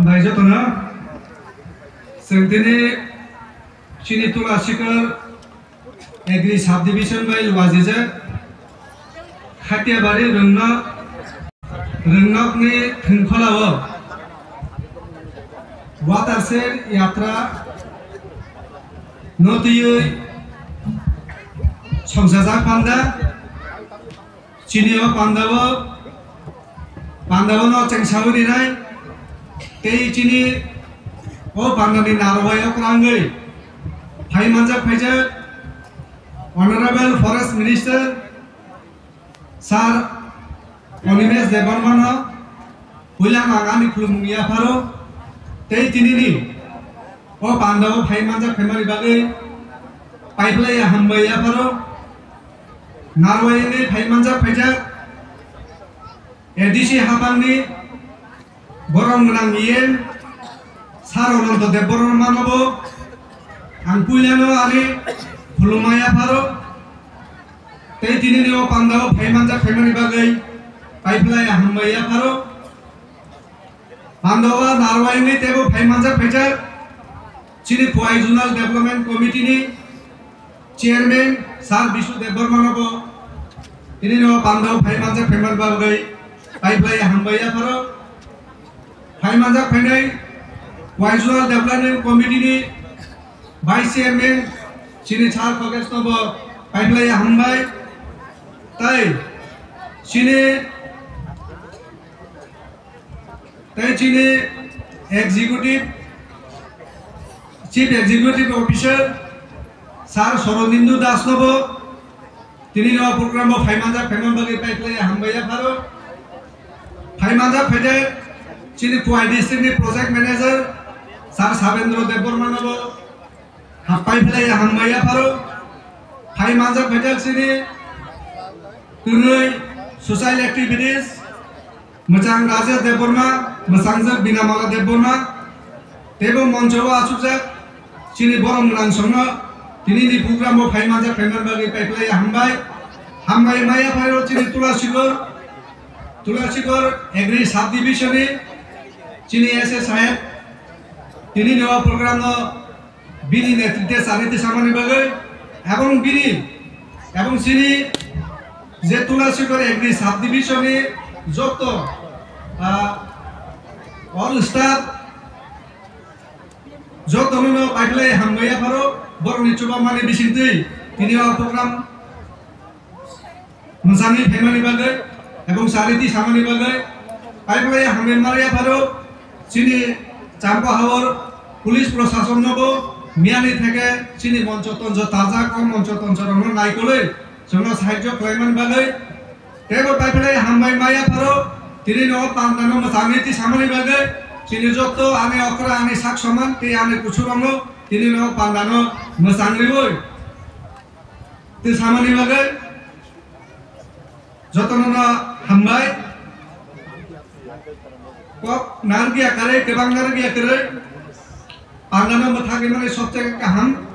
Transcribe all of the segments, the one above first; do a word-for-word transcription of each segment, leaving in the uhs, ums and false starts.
Bai jotono, chwng tini chini Tula Sikor Agri Subdivision bai luajijak Khatiabari Rwngnok, Rwngnokni thwngphalao Watershed Yatra no twiwi songchajak panda. Chini o pandao, pandao no chengsawi rinai, tei chini o pandani narwai o kwrangwi phai manjak phaijak Honorable Forest Minister Sir Animesh Debbarma no puila ang ani khulumung yapharo, tei tinini o pandao phai manjak phaimani bagwi paiphlaiya hambai yapharo. Narwai wngwi phai manjak phaijak A D C hapangni borom gwnang E M Sir Ananto Debbarma nobo ang puilano ani khulumma yapharo, tei tinini o pandao phai manjak phaimani bagwi paiphlaiya hambai yapharo. Pandao narwai wngwi teibo phai manjak phaijak chini Khowai Zonal Development Committee ni Chairman Sir Bishu Debbarma nobo tinino pandao phai manjak phaimani bagwi paiphlaiya hambai yapharo. Phai manjak phainai Khowai Zonal Development Committee ni Vice Chairman chini Sir Khogesh nobo paiphlaiya hambai. Tai chini Tei chini executive, Chief Executive Officer Sir Soronindu Das nobo tini no program o phai manjak, phai man bagwi paiphlaiya hambai yapharo. Phai manjak phaijak chini Khowai District ni Project Manager Sir Sabendra Debbarma nobo Hambai phlai, hambai yapharo. Phai manjak phaijak chini twnwi social activities, mwchang Rajesh Debbarma, mwchangjak Binamala Debbarma, teibo moncho o achukjak chini borom gwnang songno tini ni program o phai manjak, phai man bagwi paiphlai hambai. Hambai maya phairo chini Tulasikor, Tulasikor Agri Subdivision ni chini S A saheb tini ni o program no bini netrite chariti samani bagwi, ebong bini, ebong chini je Tulasikor Agri Subdivision ni joto, ah, all staff, joto no paiphlai hambai yapharo, borokni chubamani bisingtwi tini o program mwchangwi phaimani bagwi ebong chariti samani bagwi paiphlai hambai maya pharo chini Champa Hawar police proshasonnobo miyani theke chini moncho toncho tarjak o moncho toncho rokno naikolwi chwngno sahajyo khlaimani bagwi teibo paiphlai hambai maya pharo tini no pandano mwchangwi tisamani bagwi chini jotto ani okra ani sak soman tei ani kusurokno tini no pandano mwchang riwi tisamani bagwi. Jotono no hambai. Kok narwkya kwrwi, kwbang narwkya kwrwi. Pandano mwthagwi mani sobse kaham.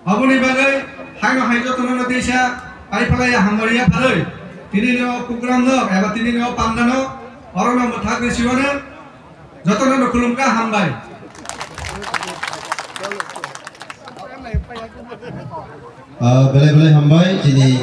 Aboni bagwi haino hai jotono no teisa paiphlai hambai yapharwi. Tini ni o program no eba tini ni o pandano orono mwthagwi siwano jotono no khulumkha hambai. Ah, belai belai hambai chini